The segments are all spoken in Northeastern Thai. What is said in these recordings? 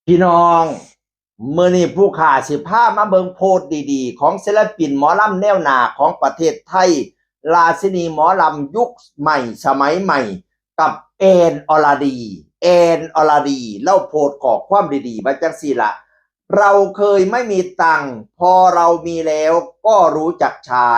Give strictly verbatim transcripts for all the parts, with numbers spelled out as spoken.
พี่น้อง มื้อนี้ผู้ข้าสิพามาเบิ่งโพสต์ดีๆ ของศิลปินหมอลำแนวหน้าของประเทศไทย ราชินีหมอลำยุคใหม่สมัยใหม่ กับแอนอรดี แอนอรดี เล่าโพสต์ข้อความดีๆ ว่าจังซี่ละ เราเคยไม่มีตังค์ พอเรามีแล้วก็รู้จักใช้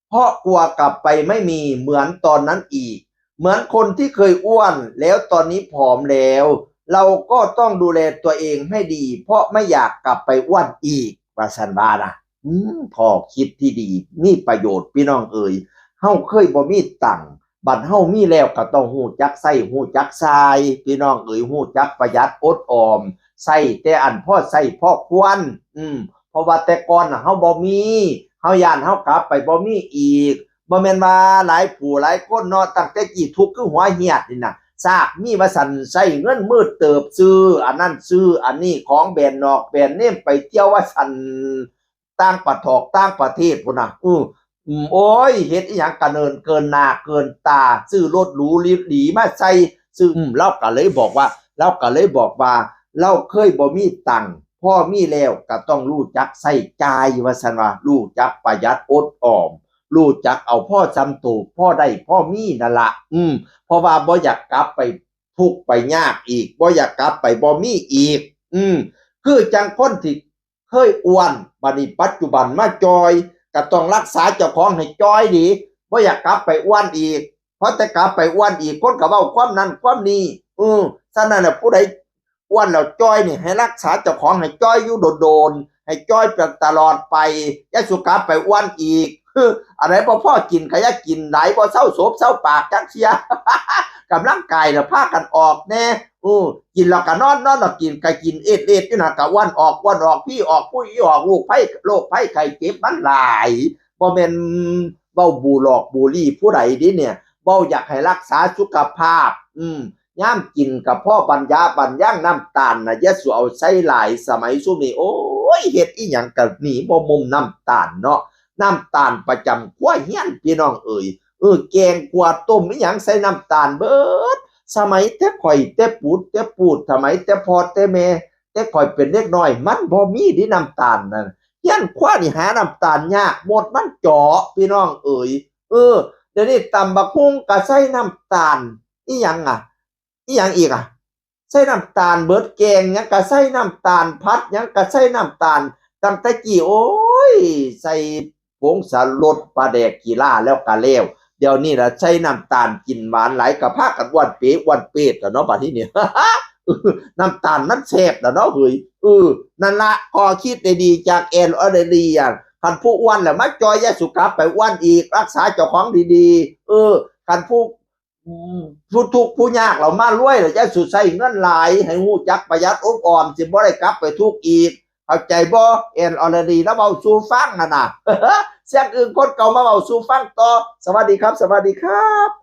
เพราะกลัวกลับไปไม่มีเหมือนตอนนั้นอีก เหมือนคนที่เคยอ้วนแล้วตอนนี้ผอมแล้ว เราก็ต้องดูแลตัวเองให้ดี เพราะไม่อยากกลับไปอ้วนอีก ว่าซั่นว่านะ อืม ข้อคิดที่ดี มีประโยชน์พี่น้องเอ๋ย เฮาเคยบ่มีตังค์ บัดเฮามีแล้วก็ต้องฮู้จักใช้ ฮู้จักจ่าย พี่น้องเอ๋ย ฮู้จักประหยัดอดออม ใช้แต่อันพอใช้พอควร อืม เพราะว่าแต่ก่อนน่ะเฮาบ่มี เฮาย้านเฮากลับไปบ่มีอีก บ่แม่นว่าหลายผู้หลายคนเนาะ ตั้งแต่กี้ทุกข์คือหัวเหียดนี่น่ะ ซากมีว่าซั่น ใช้เงินมือเติบซื้ออันนั้นซื้ออันนี้ ของแบรนด์นอกแบรนด์เนม ไปเที่ยวว่าซั่น ต่างประทอกต่างประเทศพุ้นน่ะ อือ อืม โอ้ย เฮ็ดอิหยังกะเนินเกินหน้าเกินตา ซื้อรถหรูหลีมาใส่ ซื้อ อืม ลาวก็เลยบอกว่า ลาวก็เลยบอกว่า ลาวเคยบ่มีตังค์ พอมีแล้วก็ต้องรู้จักใช้จ่าย ว่าซั่นว่า รู้จักประหยัดอดออม รู้จักเอาพอส่ำโต พอได้พอมีนั่นละ อืม เพราะว่าบ่อยากกลับไปทุกข์ไปยากอีก บ่อยากกลับไปบ่มีอีก อืม คือจั่งคนที่เคยอ้วน บัดนี้ปัจจุบันมาจ่อย ก็ต้องรักษาเจ้าของให้จ่อยดี บ่อยากกลับไปอ้วนอีก เพราะแต่กลับไปอ้วนอีก คนก็เว้าความนั้นความนี้ อือ ฉะนั้นน่ะ ผู้ใดอ้วนแล้วจ่อยนี่ ให้รักษาเจ้าของให้จ่อยอยู่โดนๆ ให้จ่อยไปตลอดไป อย่าสู่กลับไปอ้วนอีก อันใดบ่พอกินก็อย่ากินหลาย บ่เซาโสบเซาปากจักเทื่อ กำลังกายน่ะพากันออกแน่ อือ กินแล้วก็นอน นอนแล้วกิน ก็กินเอดๆ อยู่น่ะ ก็อ้วนออก อ้วนออก พีออก ปุยออก โรคภัย โรคภัยไข้เจ็บมันหลาย บ่แม่นเว้าบูหลอกบูลลี่ผู้ใดเด้เนี่ย เว้าอยากให้รักษาสุขภาพ อืม ยามกินก็พอบรรยาบรรยัง น้ำตาลน่ะ อย่าสู่เอาใส่หลาย สมัยซุมนี้ โอ้ย เฮ็ดอิหยังก็หนีบ่มุมน้ำตาลเนาะ น้ำตาลประจำครัวเรือนพี่น้องเอ๋ย เออ แกงขั่วต้มอิหยังใส่น้ำตาลเบิด สมัยแต่ข้อยแต่ปูดแต่ปูด สมัยแต่พ่อแต่แม่ แต่ข้อยเป็นเด็กน้อย มันบ่มีเด้น้ำตาลนั่น เรือนครัวนี่หาน้ำตาลยาก มดมันเจาะพี่น้องเอ๋ย เออ เดี๋ยวนี้ตำบักหุ่งก็ใส่น้ำตาล อิหยังอะ อิหยังอีกอะ ใส่น้ำตาลเบิด แกงหยังก็ใส่น้ำตาล ผัดหยังก็ใส่น้ำตาล ตั้งแต่กี้ โอ้ย ใส่ผงชูรส ปลาแดกขี้ลาแล้วก็แล้ว เดี๋ยวนี้ล่ะใส่น้ำตาล กินหวานหลายก็พากันอ้วนเป๋อ้วนเปดแล้วเนาะ บัดนี้เนี่ย น้ำตาลมันแซ่บแล้วเนาะเฮ้ย เออ นั่นละ ข้อคิดดีๆ จากแอนอรดีอะ คันผู้อ้วนแล้วมาจ่อย อย่าสู่กลับไปอ้วนอีก รักษาเจ้าของดีๆ เออ คันผู้ อืม ผู้ทุกข์ผู้ยากแล้วมารวยแล้ว อย่าสู่ใช้เงินหลาย ให้ฮู้จักประหยัดอดออม สิบ่ได้กลับไปทุกข์อีก เข้าใจบ่ แอนอรดี ลาวเว้าสู่ฟังหั่นน่ะ เสียงอื่นคนเก่ามาเว้าสู่ฟังต่อ สวัสดีครับ สวัสดีครับ